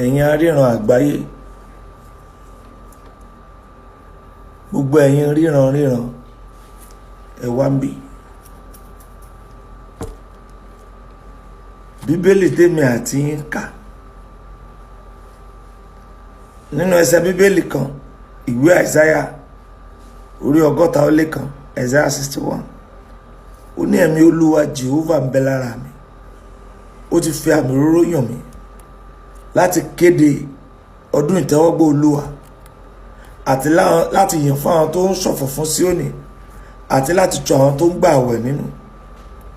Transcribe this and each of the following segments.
Ẹ̀yin aríran àgbáyé, gbogbo ẹ̀yin ríran ríran, ẹ wá ń bí. Bíbélì tèmi àti yín kà nínú ẹsẹ̀ Bíbélì kan, ìwé Àìsáyà orí 61, Isaiah 61, ó ní, "Ẹ̀mí Olúwa Jehovah ń bẹ lára mi, ó ti fi àmì òróró yàn mí láti kéde ọdún ìtẹ́wọ́gbà Olúwa àti láti yàn fún àwọn tó ń ṣọ̀fọ̀ fún Síónì àti láti tu àwọn tó ń gbà àwẹ̀ nínú,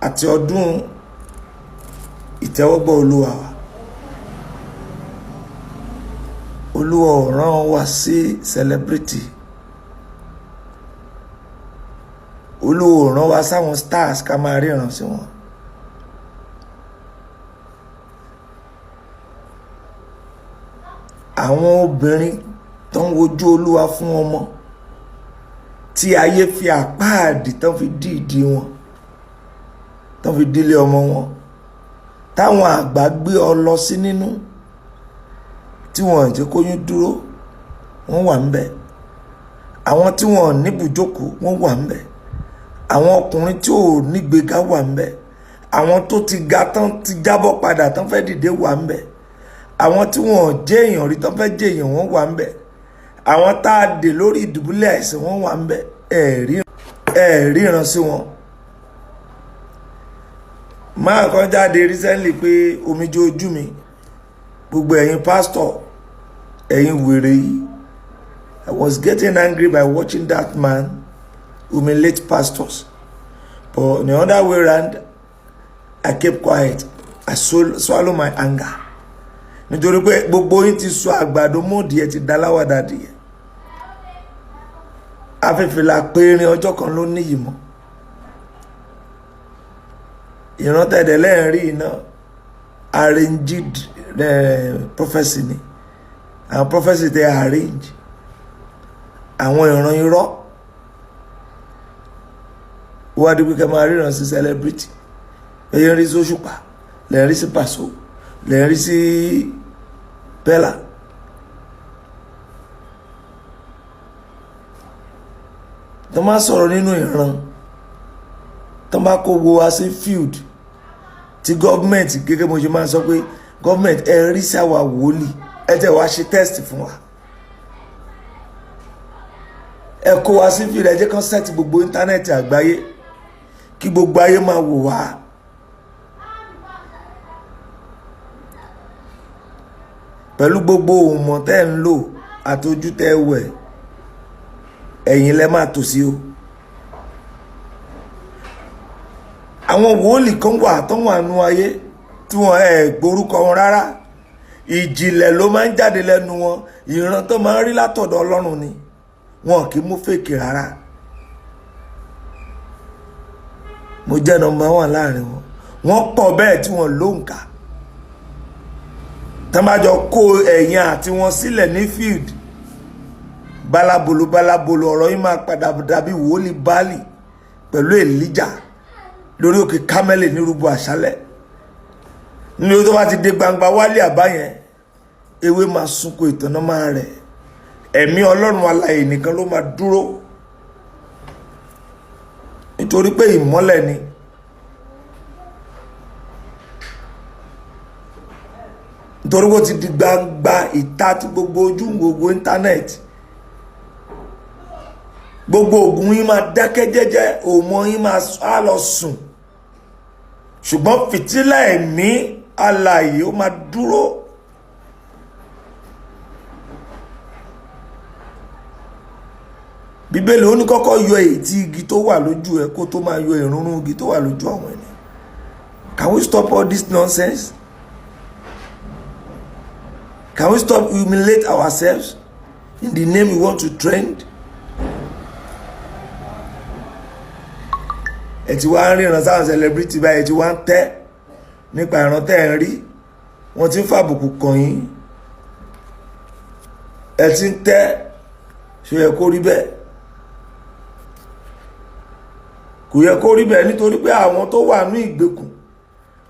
àti ọdún ìtẹ́wọ́gbà Olúwa wa." Olúwa ò rán wa sí celebrity. Olúwa ò rán wa sáwọn stars ká máa ríran sí wọn. Àwọn obìnrin tó ń wojú Olúwa fún ọmọ, tí ayé fi àpáàdì tán fi dí ìdí wọn, tán fi dílé ọmọ wọn, táwọn àgbà gbé ọ lọ sí nínú, tí wọn jẹ́ kóyún dúró, wọ́n wà ń bẹ̀. Àwọn tí wọn níbùjókòó, wọ́n wà ń bẹ̀. Àwọn ọkùnrin tí ò nígbéga wà ń bẹ̀. Àwọn tó ti ga tán ti jábọ́ padà tán fẹ́ dìde wà ń bẹ̀. Àwọn tí wọn jẹ́ èèyàn rí tán fẹ́ jẹ́ èèyàn, wọ́n wà ń bẹ̀. Àwọn tá a dè lórí ìdùbúlẹ̀ àìsàn, wọ́n wà ń bẹ̀. Ẹ̀ ríran sí wọn. Máa kan jáde recently pé omijé ojú mi, gbogbo ẹ̀yin pásítọ̀, ẹ̀yin wèrè yìí. I was getting angry by watching that man humiliate pastors, but on the other way round, I kept quiet. I swallow my anger, nítorí pé gbogbo yín ti sọ àgbàdo mọ́ọ̀dì, ẹ ti dá láwàdà díẹ̀. Afẹ́fẹ́lá périn ọjọ́ kan ló níyì mọ́. Ìrántẹ̀dẹ̀ lẹ́ẹ̀rí iná, arranged prophecy ni. Àwọn prophecy tẹ arrange, àwọn ìran irọ́ wọ́n á di pé kẹ́ máa ríran sí celebrity. Ẹ̀yẹ́ ń rí sí Òṣùpá, lẹ́ ń rí sí Pàṣọ, lẹ́ ń rí sí Pẹ́lá. Tó máa sọ̀rọ̀ nínú ìran, tó bá kó wo wá sí field tí gọ́ọ̀mẹ̀ntì, gẹ́gẹ́ mo ṣe máa sọ pé gọ́ọ̀mẹ̀ntì, ẹ rí sí àwa wòlíì, ẹ tẹ̀ wá ṣe test fún wa. Ẹ kó wa sí field, ẹ jẹ́ kán set gbogbo íńtánẹ́ẹ̀tì àgbáyé, kí gbogbo ayé máa wò wá. Pẹ̀lú gbogbo òmò tẹ́ ń lò àti ojú tẹ́ wẹ̀, ẹ̀yìn lẹ máa tò sí o. Àwọn wòlíì kan wà tó wà nú ayé tí wọ́n ẹ̀ gborúkọ wọn rárá. Ìjìnlẹ̀ ló máa ń jáde lẹ́nu wọn. Ìran tó máa ń rí látọ̀dọ̀ Ọlọ́run ni. Wọn kì í mú fake rárá. Mo jẹ́ number one láàrin wọn. Wọ́n pọ̀ bẹ́ẹ̀ tí wọ́n lóǹkà. Tán bá jọ kó ẹ̀yìn àti wọn sílẹ̀ ní field, balabolo balabolo, ọ̀rọ̀ yìí máa padà dàbí wòlíì Báálì pẹ̀lú Èlíjà lórí òkè Kámẹ́lì nírúbọ àṣálẹ̀. Níbi tó bá ti dé gbangba wálé àbá yẹn, ewé máa sunko, ìtànná máa rẹ̀, ẹ̀mí Ọlọ́run alààyè nìkan ló máa dúró, nítorí pé ìmọ́lẹ̀ ni. Nítorí ó ti di gbangba ìta tí gbogbo ojú, gbogbo íńtánẹ́ẹ̀tì, gbogbo ògùn yín máa dákẹ́ jẹ́jẹ́, òmò yín máa á lọ sùn, ṣùgbọ́n fìtílà ẹ̀mí alààyè ó máa dúró. Bíbélì ó ní, kọ́kọ́ yọ ètí igi tó wà lójú ẹ kó tó máa yọ ìrúnrún igi tó wà lójú àwọn ènìyàn. Can we stop all this nonsense? Can we stop humiliate ourselves in the name we want to trend? Ẹ ti wá ń ríran sáwọn celebrity báyìí, ẹ ti wá ń tẹ́ nípa ìran tẹ́ ẹ ń rí. Wọ́n ti ń fàbùkù kàn yín, ẹ ti ń tẹ́. Ṣe yẹ kó rí bẹ́ẹ̀? Kò yẹ kó rí bẹ́ẹ̀, nítorí pé àwọn tó wà ní ìgbèkùn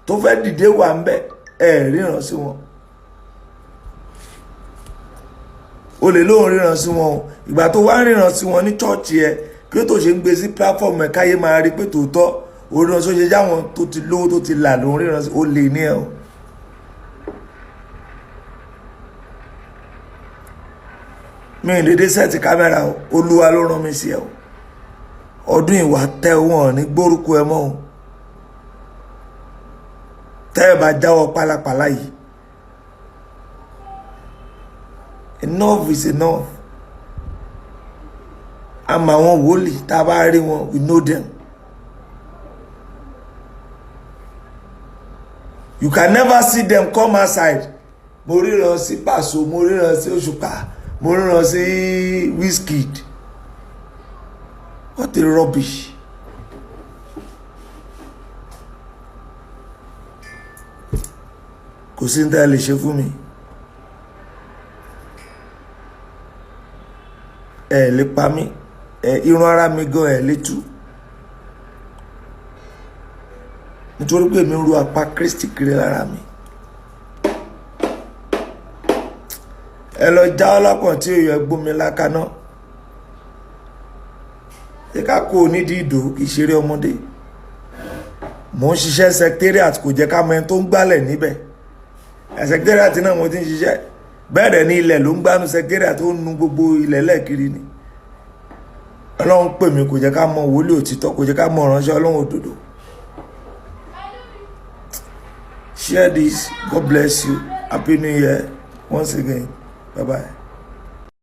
tó fẹ́ dìde wà ń bẹ̀, ẹ ríran sí wọn. O lè lóun ríran sí wọn o. Ìgbà tó wá ń ríran sí wọn ní church ẹ, kí ló tó ṣe ń gbé sí platform ẹ káyé máa rí pé tòótọ́ oríran sí? Ó ṣe jáwọn tó ti lówó, tó ti là lóun ríran sí. Ó lè ní ẹ o. Mi ì dédé set camera o. Olúwa ló rán mi sí ẹ o. Ọdún ìwà tẹ wọn ní gbórúkọ ẹ mọ́ o, tẹ́ ẹ bá jáwọ́ pálapàla yìí. Enough is enough. Àmọ́ àwọn wòlíì, tá a bá rí wọn, we know them. You can never see them come outside: "Mo ríran sí Pàṣọ, mo ríran sí Òṣùpá, mo ríran sí Wizkid." What a rubbish. Kò sí ní tá a lè ṣe fún mi. Ẹ lè pa mí. Ẹ irun ara mi gan ẹ lè tú, nítorí pé mi ń ru apá Kristi kiri lára mi. Ẹ lọ já ọlọ́pàá tí òye gbómi lákaná. Ṣé ká kó o nídìí ìdò? Kì í ṣeré ọmọdé. Mò ń ṣiṣẹ́ secretariat, kò jẹ́ ká mọ ẹni tó ń gbálẹ̀ níbẹ̀. Secretariat náà mo ti ń ṣiṣẹ́. Bẹ́ẹ̀ dẹ̀ ní ilẹ̀ ló ń gbánu secretariat, tó ń nu gbogbo ilẹ̀ lẹ́ẹ̀kiri ni. Ọlọ́run pè mí, kò jẹ́ ká mọ wòlíì òtítọ́, kò jẹ́ ká mọ ìránṣẹ́ Ọlọ́run òdodo. Share this. God bless you. Happy New Year once again. Bye bye.